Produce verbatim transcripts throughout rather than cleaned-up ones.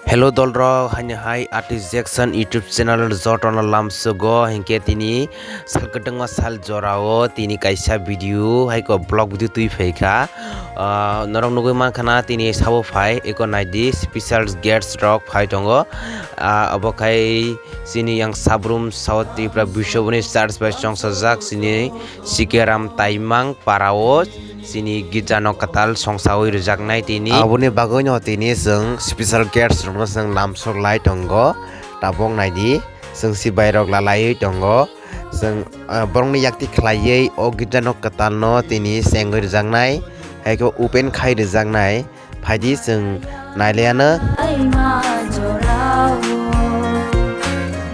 Hello dolrok, haini hai Artist Jackson YouTube channel jotono lamsogo, hinkhe tini sal kwtwngma sal jorao tini kaisa video, haiko vlog video twi phaikha. Ah, norok nugwi mankha na tini sabo phai, eko naidi special guest rok phai tongo. Ah, obo khai chini yang sabrum South Tripura Biswaboni church bai chongsajak chini Sikaram Taimang parao chini girja no kwtal songsawi rwjaknai tini. Aboni bagwino tini chwng special guest rokno chwng lamsok lai tongo. Tabuk naidi chwng si bairok lalaiwi tongo. Chwng, ah, borokni yakti khlaiwi o girja no kwtal no tini chengwi rwjaknai. Haikhe open khai rwjaknai. Phaidi chwng nailaiano.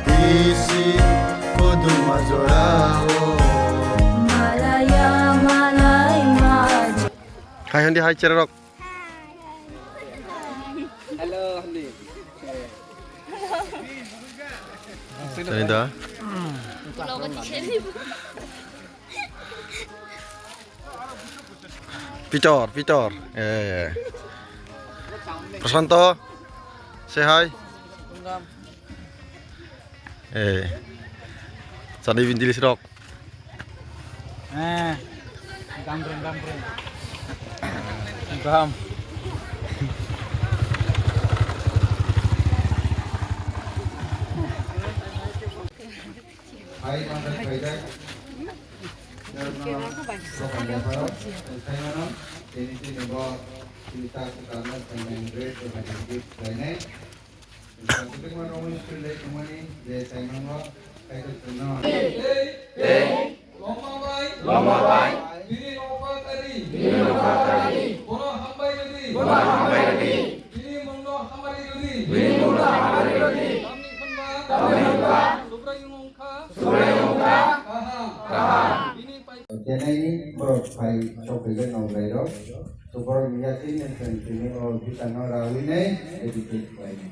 Bisi koduma jorao. Hai handi hai cherok. Hello, handi. Sini da. Pitor, Pitor. Eh. Prasanto, say hi. Eh. Chani bindili sirok. Eh. Gambreng, gambreng. Gam. Hai, mantai, hai, hai. Kenaini borok phai sokphaijak nokolairok. To borok ni yakri nai chwng tini o bwskango rawi nai educate khlainai.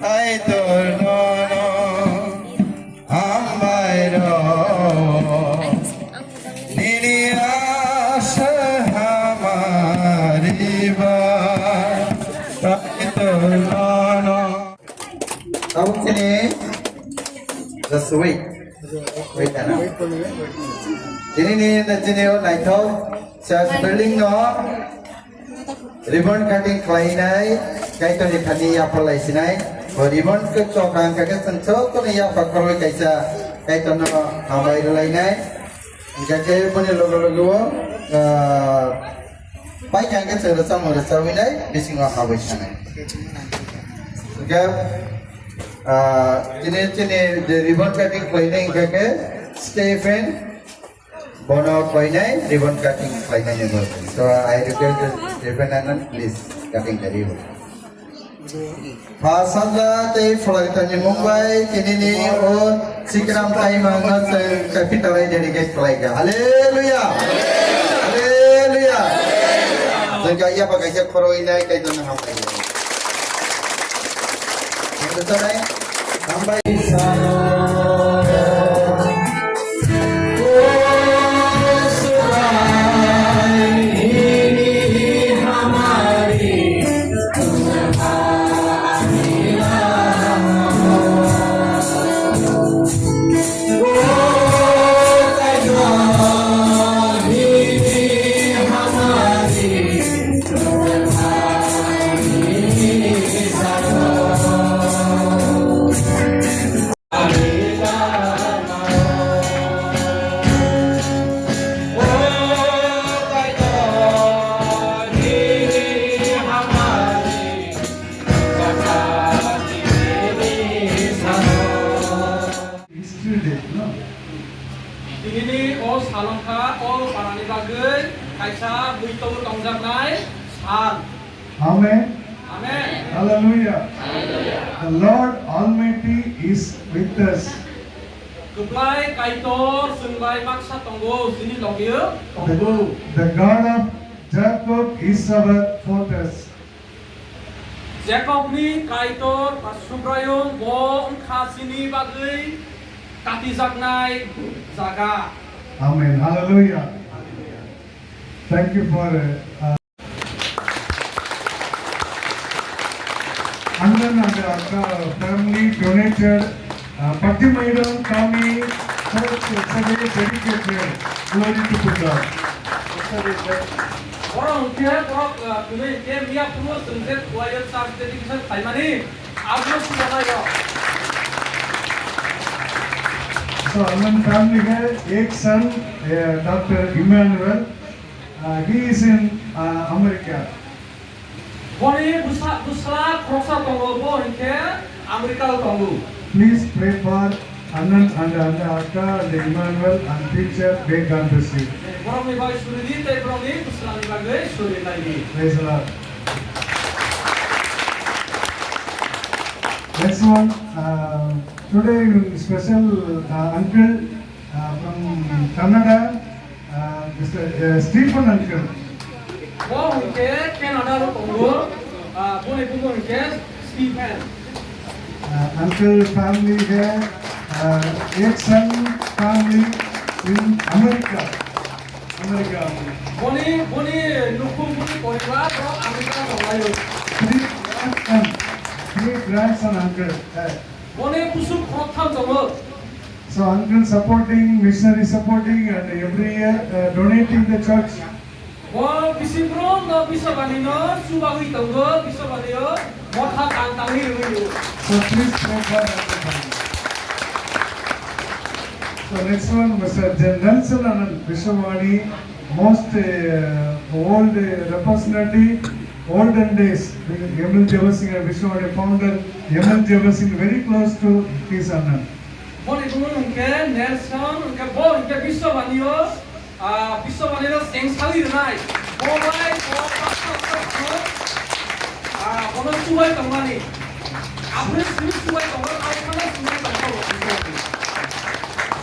Kaitor nono hambai rok, nini asa hamari ba. Kaitor nono. Tabuk chini, just wait. Wait, ana. Chini ni, chini o naithok, church building no. Ribbon cutting khlainai, Kaitorni thani yapha laisinai. O ribbon khe chokha wngkha khe chwng jotono yapha khorwi kaisa Kaitorno hambai rwlainai. Hingkha khe boni logo logo o, ah, paikha hingkhe chwng rwchapmung rwchapwinai bisingo habwi sanai. Hingkhe, ah, chini, chini je ribbon cutting khlainai hingkha khe Stephen. Bono koinai ribbon cutting khlainai ni bo. So I request the Reverend Anand, please cutting the ribbon. Pha sanja tei pholai tani mung bai tini ni o Sikram Taimang no chwng capital ai dedicate khlai kha. Hallelujah! Hallelujah! Chwng kha yapha kaisa khoroi nai Kaitor no hambai. Hambai. Tinini o sal wngkha o parani bagwi kaisa buitau tongjaknai sal. Amen. Amen. Hallelujah. Hallelujah. The Lord Almighty is with us. Kwplai Kaitor chwng bai baksa tongo, chini logi-o tongo. The, the God of Jacob is our fortress. Jakobni Kaitor ba Subraiyung bo wngkha chini bagwi katijaknai jaga. Amen. Hallelujah. Thank you for, uh, Andan and Akka family donated, uh, Pattimairam Kami church yesterday dedicated. Glory to God. Borok hwnkhe borok, uh, tini hwnkhe miya phuru chwng je Choir church dedication khlaimani abo sujaknairok. So, Andan family hai ek son, uh, Doctor Emmanuel. Uh, he is in, uh, America. Boni bwsa-, bwsla khoroksa tongo, bo hinkhe America o tongo. Please pray for Anand and Ananda Akka and Emmanuel and future. May God bless you. Borokni bai suri di, tei borokni bwslani bagwi suri lai di. Praise the Lord. Next one, uh, today special, uh, uncle, uh, from Canada. Uh, Mister, uh, Stephen uncle. Bo hwnkhe Canada ro tongo, uh, boni bumo hwnkhe Stephen. Uh, uncle family hai, uh, ek son family in America. America. Boni, boni nukhung, boni poribar ro America tonglai o. Three grandson, three grandson uncle hai. Boni busuk khoroktham tongo. So uncle supporting, missionary supporting, and every year, uh, donating the church. Bo bising brum no bisabani no chubagwi tongo, bisabani o motha tang tangwi rwwi o. So please pray for uncle. So next one, Mister Jen Nelson Anand, Biswabani, most, uh, old, uh, representative, olden days, M L J Basing, Biswabani founder, M L J Basing, very close to his Anand. Boni bumo hwnkhe Nelson, hwnkhe bo hwnkhe Biswabani o, ah, Biswabani no cheng sawi rwnai. Bo bai bo pastor, pastor, ah, bono chubai tongmani. Aphuru simi chubai tongo, tei phano chubai tongo.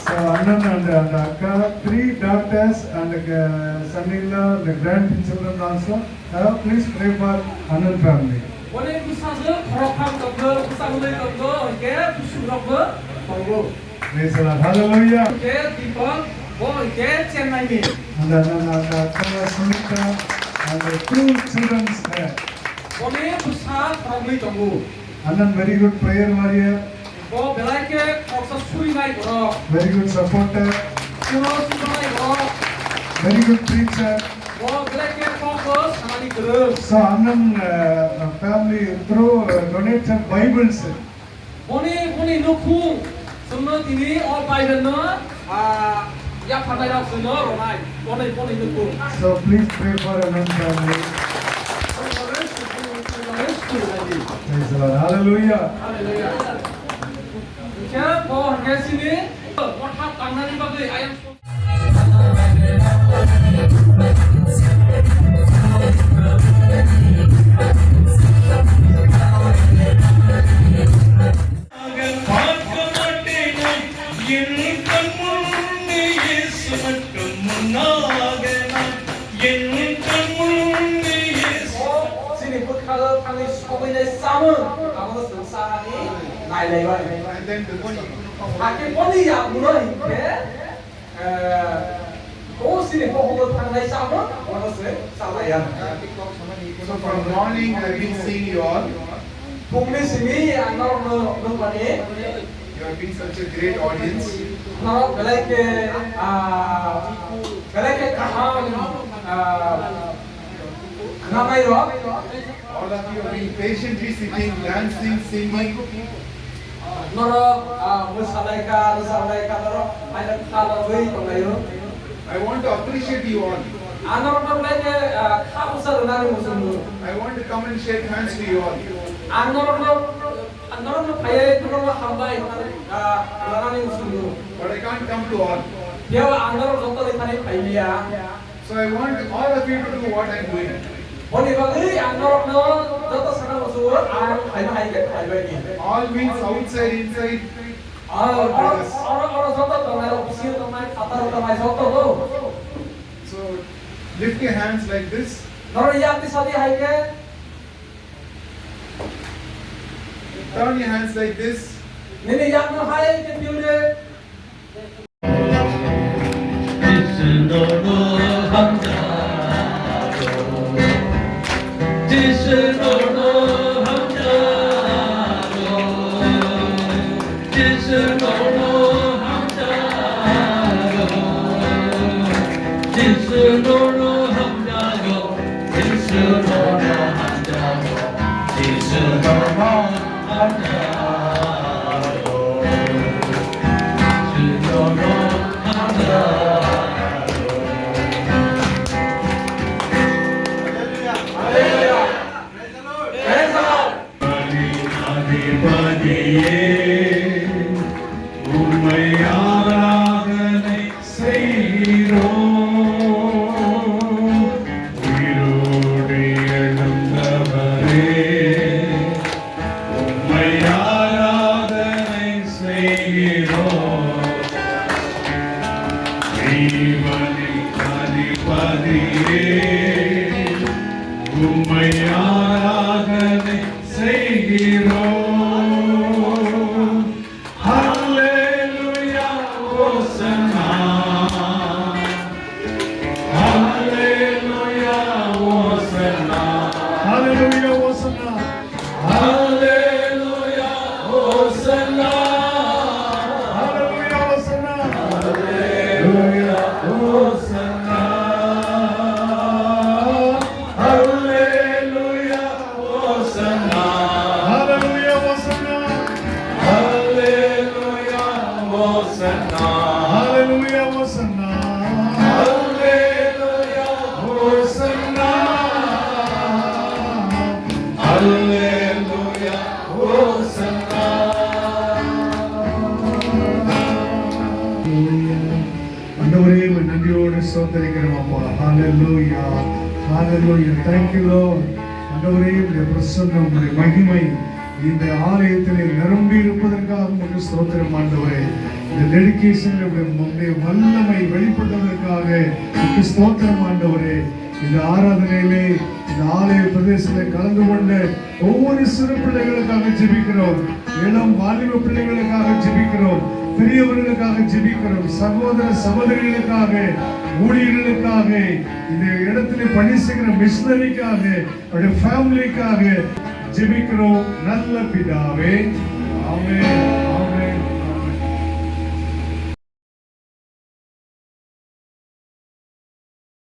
So, Anand and, and Akka, three daughters and, uh, son-in-law, the grandchildren also. Uh, please pray for Anand family. Boni bwsajwk khoroktham tongo, bwsa hwnwi tongo, hwnkhe bwswk rokbo tongo. Praise the Lord. Hallelujah. Hwnkhe Deepak, bo hwnkhe Chennai ni. And then, uh, uh, Sunita and the two children there. Boni bwsa khoroknwi tongo. And then very good prayer warrior. Bo belai khe khoroksa surinai borok. Very good supporter. Chwngno surinai borok. Very good preacher. Bo belai khe kokbo sanani kwrwng. So, Anand, uh, family through, uh, donated Bibles. Boni, boni nukhung chwngno tini o Bible no, ah, yapharnai rok chwngno rwnai. Boni, boni nukhung. So please pray for Anand family. Praise the Lord. Hallelujah. Hallelujah. Hwnkhe bo hwnkhe chini motha tangnani bagwi ayang Chini bwkhao thangwi sogwi nai chamung, abono chwng chani nai lai bai. Hakhe boni yakgulo hinkhe, eh, o chini bokhok thangnai chamung, bono chwng cha lai ya. So from morning I've been seeing you all. Phungni simi ang norokno nukmani. You have been such a great audience. Norok belai khe, ah, belai khe kaham, ah, khwnamai rok. All of you have been patiently sitting, dancing, singing. Norok, ah, mwsalai kha, rwchabnai kha norok, aino kha logwi tonglaio. I want to appreciate you all. Ang norokno belai khe, ah, kha bwsa rwnani muchungo. I want to come and shake hands to you all. Ang norokno, ah, Norokno phaiwi norokno hambai hwnwi, ah, rwnani muchungo. But I can't come to all. Phiya ba ang norok joto ni thani phailiya. So I want all of you to do what I'm doing. Boni bagwi ang norokno joto sana muchungo ang phaima hai khe phaibai di. All means outside, inside, all oro, oro, oro joto tongnai, office tongnai, phataro tongnai joto bo. So lift your hands like this. Norok yak di sadi hai khe. Turn your hands like this. Nini yakno hai khe phiyo de. Hallelujah, Hosanna. Hallelujah, Hosanna. Hallelujah, Hosanna. Hallelujah, Hosanna. Hallelujah, Hosanna. Hallelujah, Hosanna. Hallelujah, Hosanna. Hallelujah, Hosanna. Hallelujah, Hosanna. Hallelujah, Hosanna. Hallelujah, Hosanna. Hallelujah, Hosanna. ஆண்டவரே, உம்மை நன்றியோடு ஸ்தோத்திரிக்கிறோம் அப்பா. Hallelujah. Hallelujah. Thank you, Lord. ஆண்டவரே, உம்முடைய பிரசன்னம், உம்முடைய மகிமை இந்த ஆலயத்திலே நிரம்பி இருப்பதற்காக உமக்கு ஸ்தோத்திரம் ஆண்டவரே. இந்த டெடிகேஷன் உம்முடைய வல்லமை வெளிப்பட்டதற்காக உமக்கு ஸ்தோத்திரம் ஆண்டவரே. இந்த ஆராதனையிலே இந்த ஆலய பிரதேசத்தில் கலந்து கொண்ட ஒவ்வொரு சிறு பிள்ளைகளுக்காக ஜெபிக்கிறோம். இளம் வாலிப பிள்ளைகளுக்காக ஜெபிக்கிறோம். பெரியவர்களுக்காக ஜெபிக்கிறோம். சகோதர சகோதரிகளுக்காக, ஊழியர்களுக்காக, இந்த இடத்துல பணி செய்கிற மிஷனரிக்காக, அவருடைய ஃபேமிலிக்காக ஜெபிக்கிறோம். நல்ல பிதாவே, ஆமென்.